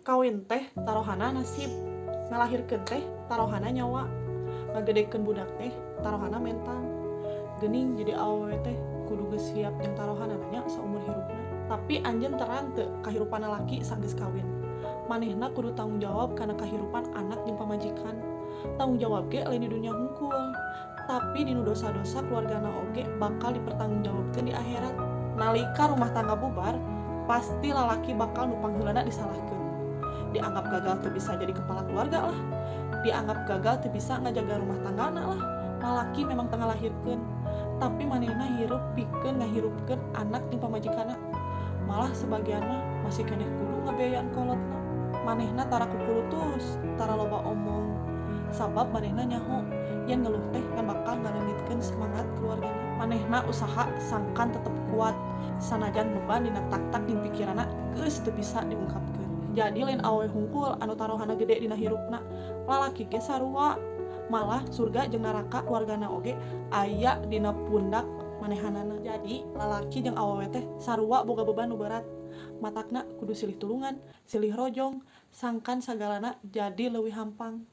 Kawin teh tarohana nasib, ngalahirkeun teh tarohana nyawa, ngagedekeun budak teh tarohana mental. Geuning jadi awewe teh kudu geus siap jeung tarohanana nya saumur hirupna. Tapi anjeun terang teu kahirupan lalaki sanggeus kawin. Manehna kudu tanggung jawab kana kahirupan anak jeung pamajikan. Tanggung jawab ge lain di dunia hungkul, tapi dinu dosa-dosa keluargana oge bakal dipertanggungjawabkeun di akhirat. Nalika rumah tangga bubar, pasti lalaki bakal nu pangheulana disalahkeun. Dianggap gagal teu bisa jadi kepala keluarga lah, dianggap gagal teu bisa ngajaga rumah tanggana lah. Lalaki memang teu ngalahirkeun, tapi manehna hirup pikeun ngahirupkeun anak jeung pamajikanna. Malah sebagian mah masih keneh kudu ngabiayaan kolotna. Manehna tara kukulutus, tara loba omong, sabab manehna nyaho yen ngeluh teh ngan bakal ngaleungitkeun semangat keluargana. Manehna usaha sangkan tetep kuat sanajan beban dina tak-tak jeung pikiranna geus teu bisa diungkapkeun. Jadi lain awewe hungkul anu tarohana gede dina hirupna, lalaki ge sarua. Malah surga jeung neraka keluargana oge aya dina pundak manehanana. Jadi lalaki jeung awewe teh sarua boga beban nu berat. Matakna kudu silih tulungan, silih rojong, sangkan sagalana jadi leuwih hampang.